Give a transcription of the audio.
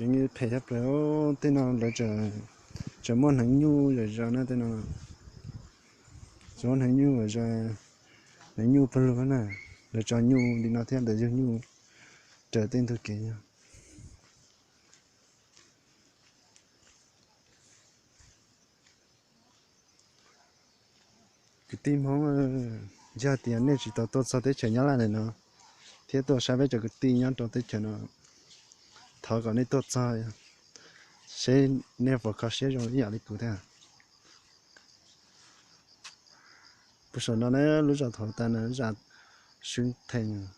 Ces phem tshaj plaws, tej no lawv tseem muaj hneev nyuj zom zaws na, tej no tseem muaj hneev nyuj zom zaws, hneev nyuj pawg lug na. Lawv tso nyuj li no thiab lawv yug nyuj raws tej ntug kev. Kwv tij Hmoob, yog tias nej tsis tau tuaj txog teb chaws Nyab Laj ntawm no thiab tuaj saib peb cov kwv tij nyob rau teb chaws no, thov kom nej tuaj txog seb nej puas kho siab zoo ib yam li kuv thiab. Puag saum no na, lub zos thaum tas no zos Swb Theej.